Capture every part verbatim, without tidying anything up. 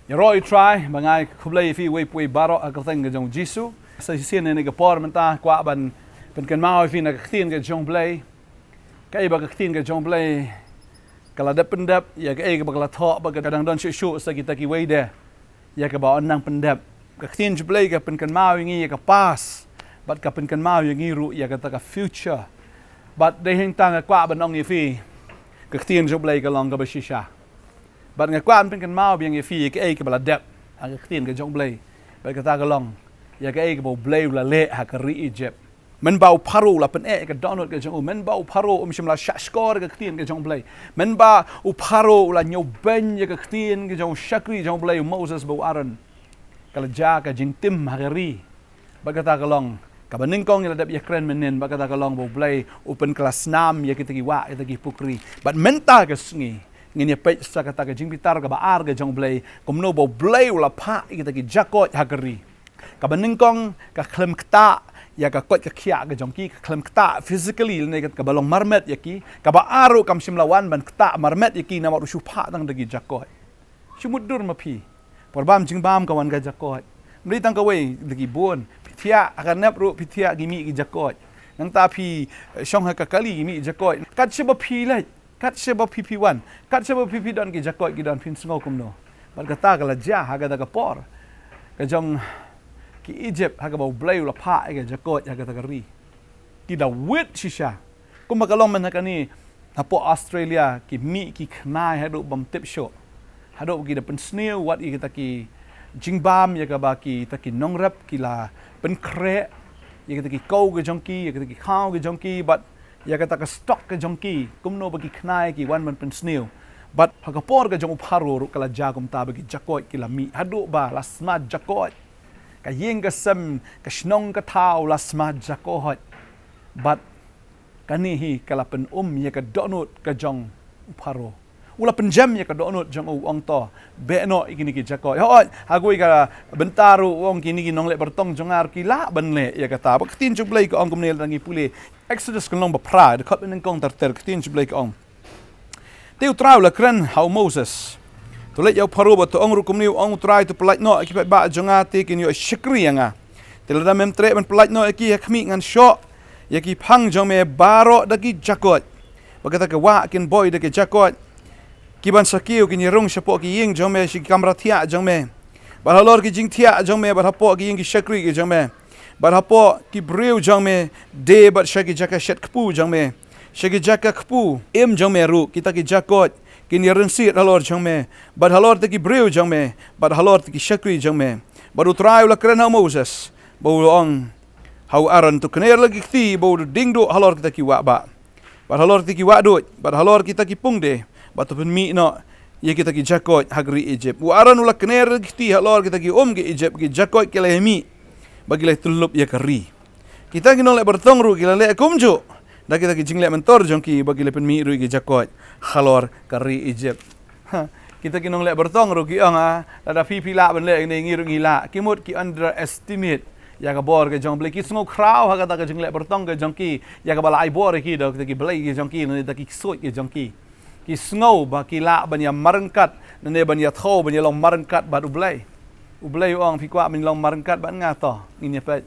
Ïaroh ïa u Trai, ba nga ai khublei ïa phi uwei pa uwei baroh ha ka kyrteng ka jong u Jisu. Sa shisien ha kane ka por mynta kwah ban pynkynmaw ïa phi na ka ktien ka jong u Blei. Kaei ba ka ktien ka jong u Blei ka la dep pyndep, ïa kaei kaba ka la thoh, ba ka dang don shuh shuh sa kita kiwei de ïa kaba yn nang pyndep. Ka ktien jong u Blei ka pynkynmaw ïa ngi ïa ka past, bad ka pynkynmaw ïa ngi ruh ïa kata ka future. Bad dei hangta nga kwah ban ong ïa phi, ka ktien jong u Blei ka long kaba shisha. Bad nga kwah ban pynkynmaw biang ïa phi ïa kaei kaba la dep ha ka ktien ka jong u Blei. Bad kata ka long ïa kaei kaba u Blei u la leh ha ka ri Egypt. Mynba u Pharaoh u la pyneh ïa ka dohnud ka jong u, mynba u Pharaoh um shym la shah shkor ïa ka ktien ka jong u Blei, mynba u Pharaoh u la ñiewbeiñ ïa ka ktien ka jong u shakri jong u Blei, u Moses bad u Aaron, ka la jia ka jingtim ha ka ri. Bad kata ka long kaba nyngkong ïa la dep ïakren mynnin, bad kata ka long ba u Blei u pynkylla snam ïa kita ki wah, kita ki pukri. Bad mynta ka sngi ngin ïa peit sa kata ka jingbitar kaba ar ka jong u Blei, kumno ba u Blei u la phah ïa kita ki jakoit ha ka ri. Kaba nyngkong ka khlem ktah ïa ka koit ka khiah ka jong ki, ka khlem ktah physically lane kaba long marmet ïa ki. Kaba ar ruh kam shym la wan ban ktah marmet ïa ki namar u shu phah tang da ki jakoit. Shu mutdur ma phi. Por bam jingbam ka wan ka jakoit. Ym dei tang kawei, da ki bun. Phi thiah ha ka nep ruh, phi thiah ki mih ki jakoit. Nangta phi, eh, shong ha ka kali ki mih jakoit. Kat shaba phi leit, kat shaba phi phi wan, kat shaba phi phi don ki jakoit ki don, phin sngew kumno. Bad kata ka la jia ha kata ka por ka jong ki Egypt, ha kaba u Blei u la phah ïa ka jakoit ha kata ka ri. Ki da wit shisha. Kumba ka long mynta kane hapoh Australia, ki mih ki khnai haduh bym tip shuh. Haduh ki da pynsniew wat ïa kita ki jingbam ïa kaba kita ki nongrep ki la pynkhreh ïa kita ki kow ka jong ki, ïa kita ki khaw ka jong ki, bad ïa kata ka stock ka jong ki, kumno ba ki khnai ki wan ban pynsniew. Bad ha ka por ka jong u Pharaoh ruh ka la jia kumta, ba ki jakoit ki la mih haduh ba la sma jakoit. Ka ïing ka sem, ka shnong ka thaw la sma jakoit. Bad kane hi ka la pyn-um ïa ka dohnud ka jong u Pharaoh. U la pynjem ïa ka dohnud jong u, u ong to, beh noh ïa kine ki jakoit. Hooid, ha kawei ka bynta ruh u ong kine ki nongleh bartong jong nga ruh ki lah ban leh ïa kata. Bad ka ktien jong u Blei ka ong kumne, lada ngi pule Exodus ka lynnong ba phra, dkhot ba nyngkong ter ter, ka ktien jong u Blei ka ong. Te u Trai u la kren ha u Moses: To leit ïa u Pharaoh bad to ong ruh kumne, u ong u Trai, to pyllait noh ïa ki paidbah jong nga, te kin ïoh shakri ïa nga. Te lada mem treh ban pyllait noh ïa ki ha khmih, ngan shoh ïa ki phang jong me baroh da ki jakoit. Bad kata ka wah kin boi da ki jakoit. Ki ban sa kiew kin ïarung shapoh ki ïing jong me, sha ki kamra thiah jong me, bad halor ki jingthiah jong me, bad hapoh ki ïing ki shakri ki jong me, bad hapoh ki briew jong me, de bad sha ki jaka shet kpu jong me, sha ki jaka kpu im jong me ruh. Kita ki jakoit kin ïarynsied halor jong me, bad halor kita ki briew jong me, bad halor kita ki shakri jong me. Bad u Trai u la kren ha u Moses, bad u la ong ha u Aaron: To kner la ki kti, bad to dieng duh halor kita ki wah bah, bad halor kita ki wah duid, bad halor kita ki pung de, bad to pynmih noh ïa kita ki jakoit ha ka ri Egypt. U Aaron u la kner la ki kti halor kita ki um ki Egypt, ki jakoit ki la ïa mih, bad ki la ïa tyllup ïa ka ri. Kita ki nongleh bartong ruh ki la leh kumjuh da kita ki jingleh myntor jong ki, bad ki la pynmih ruh ïa ki jakoit halor ka ri Egypt. Ha, kita ki nongleh bartong ruh ki ong, ah, lada phi phi lah ban leh kine, ngi ruh ngi lah. Ki mut ki underestimate ïa ka bor ka jong u Blei. Ki sngew khraw ha kata ka jingleh bartong ka jong ki, ïa kaba la ai bor ïa ki da kita ki blei ki jong ki, lane da ki ksuid ki jong ki. Ki sngew ba ki lah ban ïa marryngkat, lane ban ïa thew, ban ïa long marryngkat bad u Blei. U Blei u ong: Phi kwah ban long marryngkat bad nga? To ngin ïa peit.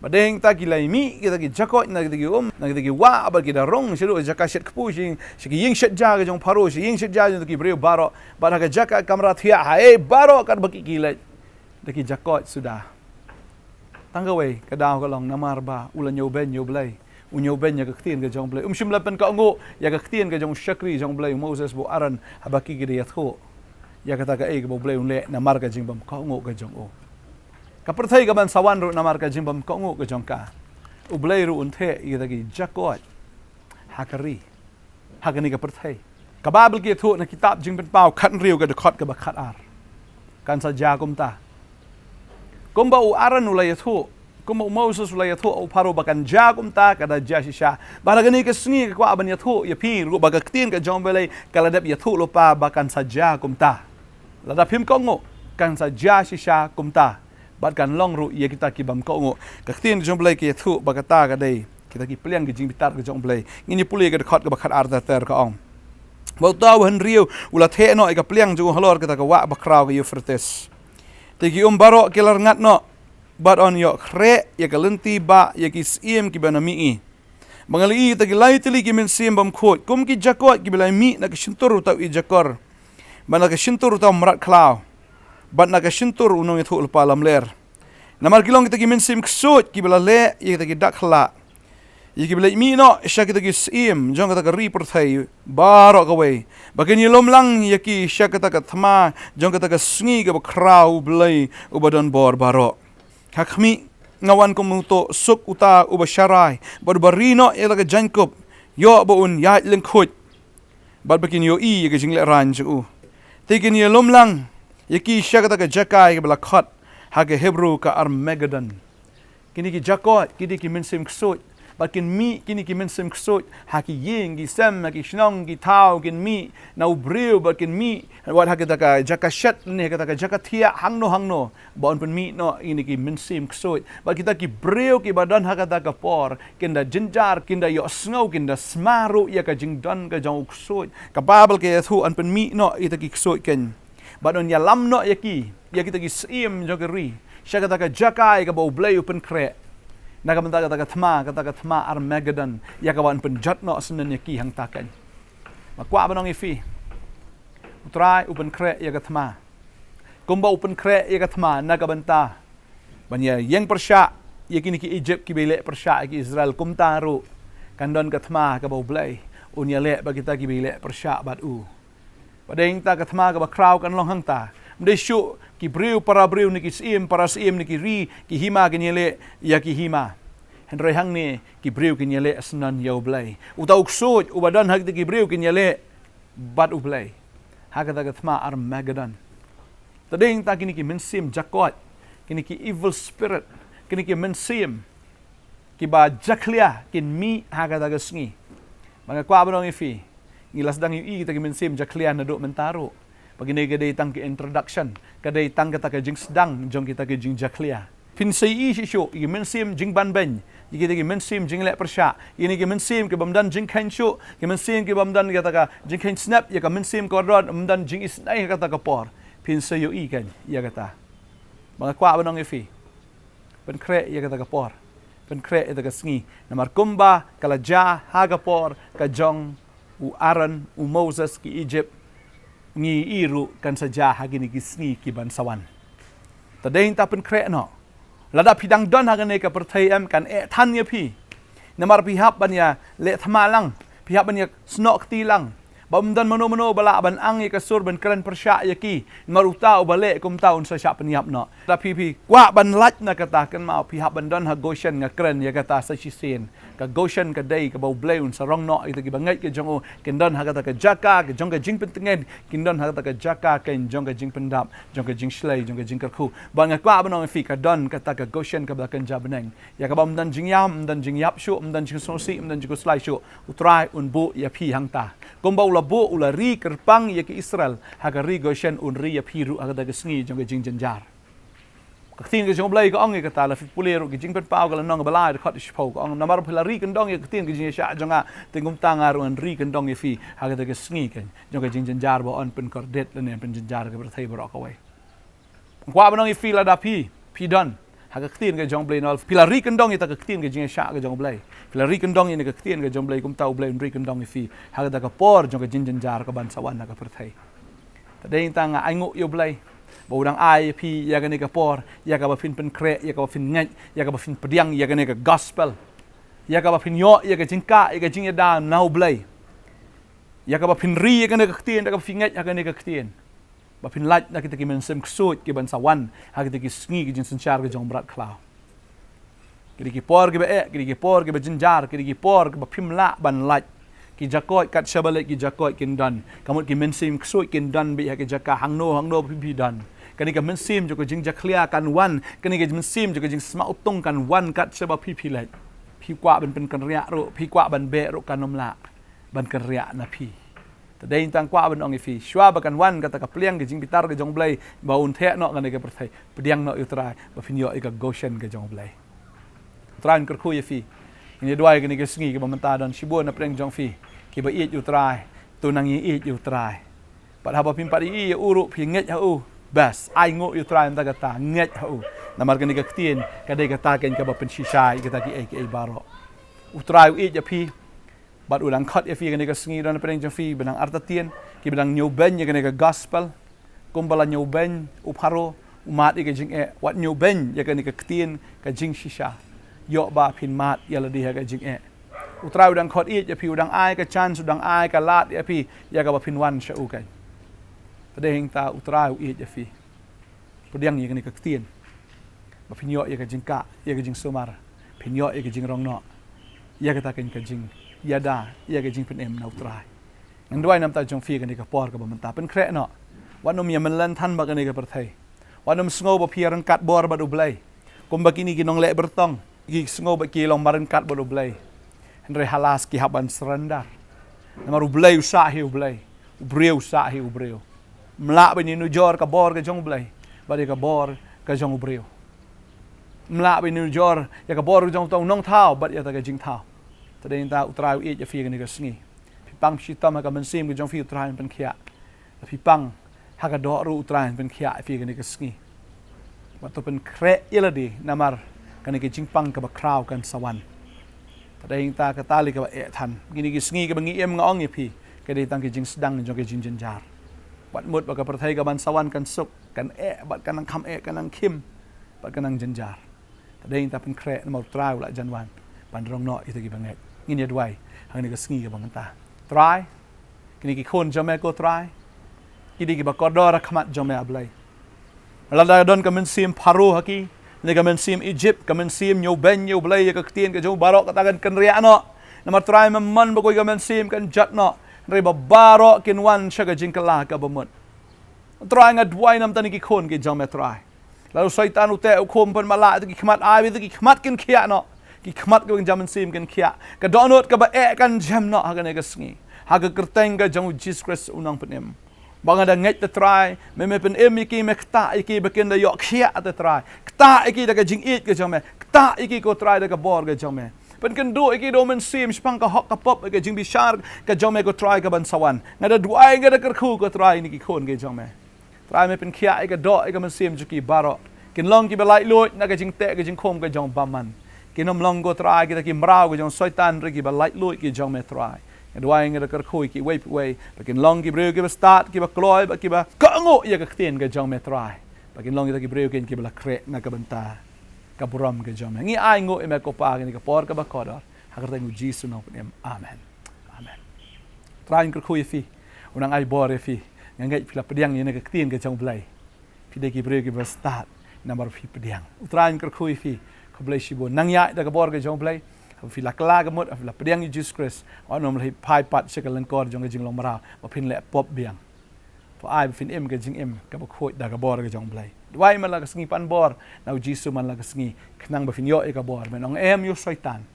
Bad dei hangta ki la ïa mih kita ki jakoit na kita ki um, na kita ki wah, bad ki da rung shaduh jaka shet kpu, sha, sha ki ïing shet ja ka jong u Pharaoh, sha ki ïing shet ja jong ki briew baroh, bad ha ka jaka kamra thiah, ha ei baroh kat ba ki, ki leit da ki jakoit suda. Tang kawei ka daw ka long namar ba u la ñiewbeiñ ïa u Blei, u ñiewbeiñ ïa ka ktien ka jong u Blei. Um shym la pynkohnguh ïa ka ktien ka jong u shakri jong u Blei, u Moses bad u Aaron, haba ki, ki da ïathuh ïa kata kaei kaba u Blei un leh namar ka jingbymkohnguh ka jong u. Ka pyrthei ka ban sa wan ruh namar ka jingbymkohnguh ka jong ka. U Blei ruh un theh ïa kita ki jakoit ha ka ri, ha kane ka pyrthei. Ka Baibl ka ïathuh na kitab Jingpynpaw khathynriew, ka dkhot kaba khatar, kan sa jia kumta. Kumba u Aaron u la ïathuh, kumba u Moses u la ïathuh ha u Pharaoh ba kan jia kumta, ka da jia shisha. Bad ha kane ka sngi nga kwah ban ïathuh ïa phi ruh ba ka ktien ka jong u Blei ka la dep ïathuh lypa ba kan sa jia kumta. Lada phim kohnguh, kan sa jia shisha kumta. Bad kan long ruh ïa kita ki bym kohnguh. Ka ktien ka jong u Blei ka ïathuh ba kata ka dei kita ki pliang ki jingbitar ka jong u Blei. Ngin ïa pule ka dkhot kaba khatar ter ter, ka ong: Ba uta u hynriew u la theh noh ïa ka pliang jong u halor kata ka wah bakhraw ka Euphrates. Te ki um baroh ki la rngat noh, bad yn ïoh khreh ïa ka lynti bah ïa ki syiem kiba na mihngi. Ba nga la ïohi kita ki lai tylli ki mynsiem bymkhuid kum ki jakoit kiba la mih na ka shyntur uta u ijakor, bad na ka shyntur uta u mrad khlaw, bad na ka shyntur u nongïathuhlypa lamler. Namar ki long kita ki mynsiem ksuid kiba la leh ïa kita ki dak khyllah, ïa kiba leit mih noh sha kita ki syiem jong kata ka ri pyrthei baroh kawei, ba kin ïalum lang ïa ki sha kata ka thma jong kata ka sngi kaba khraw U Blei uba don bor baroh. Ha khmih, nga wan kum u tuh suk uta uba sharai bad uba ri noh ïa la ka jaiñkup, ïoh ba un ïaid lyngkhuid, bad ba kin ïohi ïa ka jinglehrain jong u. Te kin ïalum lang ïa ki sha kata ka jaka kaba la khot ha ka Hebru ka Armageddon. Kine ki jakoit, kine ki mynsiem ksuid, bad kin mih kine ki mynsiem ksuid ha ki ïing ki sem, ha ki shnong ki thaw, kin mih na u briew, bad kin mih wat ha kata ka jaka shet ne kata ka jaka thiah hangno hangno, ba yn pynmih noh ïa kine ki mynsiem ksuid. Bad kita ki briew kiba don ha kata ka por kin da jynjar, kin da ïohsngew, kin da sma ruh ïa ka jingdon ka jong u ksuid. Ka Baibl ka ïathuh yn pynmih noh ïa kita ki ksuid kein, bad yn ïalam noh ïa ki, ïa kita ki syiem jong ka ri, sha kata ka jaka ïa kaba U Blei u pynkhreh na ka bynta kata ka thma, kata ka thma Armageddon, ïa kaba yn pynjot noh syndon ïa ki hangta kein. Nga kwah ban ong ïa phi, U Trai u pynkhreh ïa ka thma. Kumba u pynkhreh ïa ka thma na ka bynta ban ïa ïeng pyrshah ïa kine ki Egypt kiba ïaleh pyrshah ïa ki Israel, kumta ruh kan don ka thma kaba U Blei un ïaleh bad kita kiba ïaleh pyrshah bad u. Ba dei hangta ka thma kaba khraw kan long hangta. Ym dei shuh ki briew para briew ne ki syiem para syiem ne ki ri ki hima kin ïaleh ïa ki hima. Hynrei hangne ki briew kin ïaleh syndon ïa U Blei. Uta u ksuid uba don ha kita ki briew kin ïaleh bad U Blei ha kata ka thma Armageddon. Te dei hangta kine ki mynsiem jakoit, kine ki evil spirit, kine ki mynsiem kiba jakhlia kin mih ha kata ka sngi. Ba nga kwah ban ong ïa phi, ngi la sdang ïohi kita ki mynsiem jakhlia naduh mynta ruh. Ba kine ka dei tang ka introduction, ka dei tang kata ka jingsdang jong kita ki jingjakhlia. Phin sa ïohi shuh shuh ïa ki mynsiem jingbanbeiñ, ïa kita ki mynsiem jingleh pyrshah, ïa kine ki mynsiem ki bym don jingkheiñ shuh, ki mynsiem ki bym don kata ka jingkheiñ snep, ïa ka mynsiem kordor ym don jingisynei ha kata ka por. Phin sa ïohi kein ïa kata. Ba nga kwah ban ong ïa phi, pynkhreh ïa kata ka por, pynkhreh ïa kata ka sngi. Namar kumba ka la jia ha ka por ka jong u Aaron, u Moses, ki Egypt, ngi ïohi ruh kan sa jia ha kine ki sngi ki ban sa wan. Te dei hangta pynkhreh noh. Lada phi dang don ha kane ka pyrthei em, kan eh than ïa phi. Namar phi hap ban ïaleh thma lang, phi hap ban ïasnoh kti lang. Ba ym don mano mano ba lah ban ang ïa ka sur ban kren pyrshah ïa ki. Namar uta uba leh kumta un sa shah pynïap noh. Lada phi, phi kwah ban lait na kata, kynmaw phi hap ban don ha Goshen, nga kren ïa kata sa shisien. Ka Goshen ka dei kaba U Blei un sa rong noh ïa kita kiba ngeit ka jong u, kin don ha kata ka jaka ka jong ka jingpyntngen, kin don ha kata ka jaka ka jong ka jingpyndap, jong ka jingshlei, jong ka jingkyrkhu. Bad nga kwah ban ong ïa phi, ka don kata ka Goshen kaba la kynja bneng, ïa kaba ym don jingïam, ym don jingïap shuh, ym don jingsngewsih, ym don jingkhuslai shuh. U Trai un buh ïa phi hangta. Kumba u la buh, u la ri kyrpang ïa ki Israel ha ka ri Goshen, un ri ïa phi ruh ha kata ka sngi jong ka jingjynjar. Ka ktien ka jong U Blei ka ong ïa kata, la phi pule ruh ki Jingpynpaw ka lynnong ba lai, dkhot shiphew, ka ong, namar phi la ri kyndong ïa ka ktien ka jingïaishah jong nga, te kumta nga ruh ngan ri kyndong ïa phi ha kata ka sngi ka jong ka jingjynjar ba yn pynkordit lane yn pynjynjar ka pyrthei baroh kawei. Kwah ban ong ïa phi, lada phi, phi don ha ka ktien ka jong U Blei, namar phi la ri kyndong ïa kata ka ktien ka jingïaishah ka jong U Blei, phi la ri kyndong ïa kata ka ktien ka jong U Blei, kumta U Blei un ri kyndong ïa phi ha kata ka por jong ka jingjynjar ka ban sa wan ha ka pyrthei. Te dei hangta nga ainguh ïa U Blei ba u dang ai ïa phi ïa kane ka por, ïa kaba phin pynkhreh, ïa kaba phin ngeit, ïa kaba phin pdiang ïa kane ka gospel, ïa kaba phin ïoh ïa ka jingkah, ïa ka jingïada na U Blei, ïa kaba phin ri ïa kane ka ktien, ïa kaba phin ngeit ha kane ka ktien, ba phin lait na kita ki mynsiem ksuid ki ban sa wan ha kita ki sngi ki jingsynshar ka jong u mrad khlaw. Ki dei ki por kiba eh, ki dei ki por kiba jynjar, ki dei ki por kiba phim lah ban lait. Ki jakoit, kat shaba leit ki jakoit kin don. Ka mut ki mynsiem ksuid kin don beit ha ki jaka hangno hangno ba phi, phi don. Kane ka mynsiem jong ka jingjakhlia kan wan, kane ka mynsiem jong ka jingsma utung kan wan kat shaba phi, phi leit. Phi kwah ban pynkynriah ruh, phi kwah ban beh ruh, kan ym lah ban kynriah na phi. Te dei hangta nga kwah ban ong ïa phi, shuwa ba kan wan kata ka pliang ka jingbitar ka jong U Blei ba un theh noh kane ka pyrthei, pdiang noh ïa U Trai ba phin ïoh ïa ka Goshen ka jong U Blei. U Trai un kyrkhu ïa phi. Ngin ïa duwai kane ka sngi, kiba mynta don shibun na pdeng jong phi kiba ïeit ïa U Trai, To nang ïeit ïa u Trai. Bad haba phim pat ïeit ïa u ruh phi ngeit ha u. Bas, ai nguh ïa u Trai mynta kata, ngeit ha u. Namar kane ka ktien ka dei kata keiñ kaba pynshisha ïa kita kiei kiei baroh. U Trai u ïeit ïa phi. Bad u dang khot ïa phi kane ka sngi, don hapdeng jong phi ba dang artatien, kiba dang ñiewbeiñ ïa kane ka gospel. Kumba la ñiewbeiñ u Pharaoh, u mad ïa ka jingeh, wat ñiewbeiñ ïa kane ka ktien ka jingshisha. Ïoh ba phin mad ïa lade ha ka jingeh. U Trai u dang khot ïeit ïa phi, u dang ai ka chance, u dang ai ka lad ïa phi, ïa kaba phin wan sha u keiñ. Te dei hangta u Trai u ïeit ïa phi. Pdiang ïa kane ka ktien. Ba phin ïoh ïa ka jingkah, ïa ka jingsumar. Phin ïoh ïa ka jingrong noh. Ïa kata keiñ ka jingïada, ïa ka jingpynim na u Trai. Ngan duwai namar jong phi kane ka por kaba mynta, pynkhreh noh. Wat nym ïa mynlen than bad kane ka pyrthei. Wat nym sngew ba phi ïa ryngkat bor bad u Blei. Kumba kine ki nongleh byrtong, ki sngew ba ki long marryngkat bad u Blei. Hynrei ha last ki hap ban surrender. Namar u Blei u sah hi u Blei. U briew u sah hi u briew. Ym lah ba ngin ïanujor ka bor ka jong u Blei bad ïa ka bor ka jong u briew. Ym lah ba ngin ïanujor ïa ka bor ka jong uta u nongthaw bad ïa kata ka jingthaw. Te dei hangta u Trai u ïeit ïa phi kane ka sngi. Phi pang shitom ha ka mynsiem ka jong phi, u Trai un pynkhiah. Phi pang ha ka doh ruh, u Trai un pynkhiah ïa phi kane ka sngi. Wat to pynkhreh ïa lade namar kane ka jingpang kaba khraw kan sa wan. Te dei hangta kata lei kaba eh than. Kine ki sngi kiba ngi im, nga ong ïa phi, ka dei tang ki jingsdang jong ki jingjynjar. Wat mut ba ka pyrthei kaban sa wan kan suk, kan eh, bad kan nang kham eh, kan nang khim, bad kan nang jynjar. Te dei hangta pynkhreh namar u Trai u la jan wan ban rong noh ïa kita kiba ngeit. Ngin ïa duwai ha kane ka sngi kaba mynta. Trai, kine ki khun jong me ko Trai, ki dei kiba kordor ha khmat jong me, A Blei. Lada don ka mynsiem Pharaoh ha ki, ne ka mynsiem Egypt, ka mynsiem ñiewbeiñ ïa u Blei, ïa ka ktien ka jong u baroh, kata kan kynriah noh. Namar Trai, me mon ba kawei ka mynsiem kan jot noh. Hynrei ba baroh kin wan sha ka jingkylla kaba mut. Trai, nga duwai namar kine ki khun ki jong me Trai. Lada u Soitan u teh u khum, pynmala ïa kita ki khmat, ai ba ïa kita ki khmat kin khiah noh. Ki khmat kiba jam mynsiem kin khiah. Ka dohnud kaba eh kan jem noh ha kane ka sngi. Ha ka kyrteng ka jong u Jisu Khrist u nongpynim. Ba nga da ngeit te Trai, me, me pynim ïa ki, me ktah ïa ki ba kin da ïoh khiah te Trai. Ktah ïa ki da ka jingïeit ka jong me. Ktah ïa ki ko Trai da ka bor ka jong me. Pynkynduh ïa ki da u Mynsiem shaphang ka hok ka pop, ïa ka jingbishar ka jong me ko Trai kaban sa wan. Nga da duwai, nga da kyrkhu ko Trai ïa kine ki khun ki jong me. Trai, me pynkhiah ïa ka doh, ïa ka mynsiem jong ki baroh. Kin long kiba laitluid na ka jingteh ka jingkhum ka jong u bymman. Kin ym long ko Trai kita ki mraw ka jong u Soitan, hynrei kiba laitluid ki jong me Trai. Nga duwai, nga da kyrkhu ïa kiwei pa kiwei ba kin long ki briew kiba stad, kiba kloi, bad kiba kohnguh ïa ka ktien ka jong me Trai. Ba kin long kita ki briew kiba la khreh na ka bynta ka burom ka jong me. Ngi ainguh ïa me ko Pa ha kane ka por kaba kordor. Ha ka kyrteng u Jisu u nongpynim. Amen. Amen. Trai, nga kyrkhu ïa phi. U nang ai bor ïa phi. Nga ngeit phi la pdiang ïa kane ka ktien ka jong u Blei. Phi dei ki briew kiba stad namar phi pdiang. U Trai un kyrkhu ïa phi. Khublei shibun. Nang ïaid da ka bor ka jong u Blei. Haba phi la kylla ka mut, haba phi la pdiang ïa u Jisu Khrist, wat nym leit phai pat sha ka lyngkor jong ka jinglong mraw ba phin leh pop biang. To ai ba phin im ka jingim kaba khuid da ka bor ka jong u Blei. Duwai man la ka sngi, pan bor na u Jisu man la ka sngi, khnang ba phin ïoh ïa ka bor. Men ong em ïa u Soitan.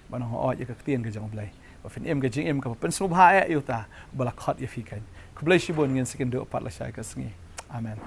Ban ong hooid ïa ka ktien ka jong u Blei. Ba phin im ka jingim kaba pynsngewbha eh ïa uta uba la khot ïa phi keiñ. Khublei shibun, ngin sa ïakynduh pat lashai ka sngi. Amen.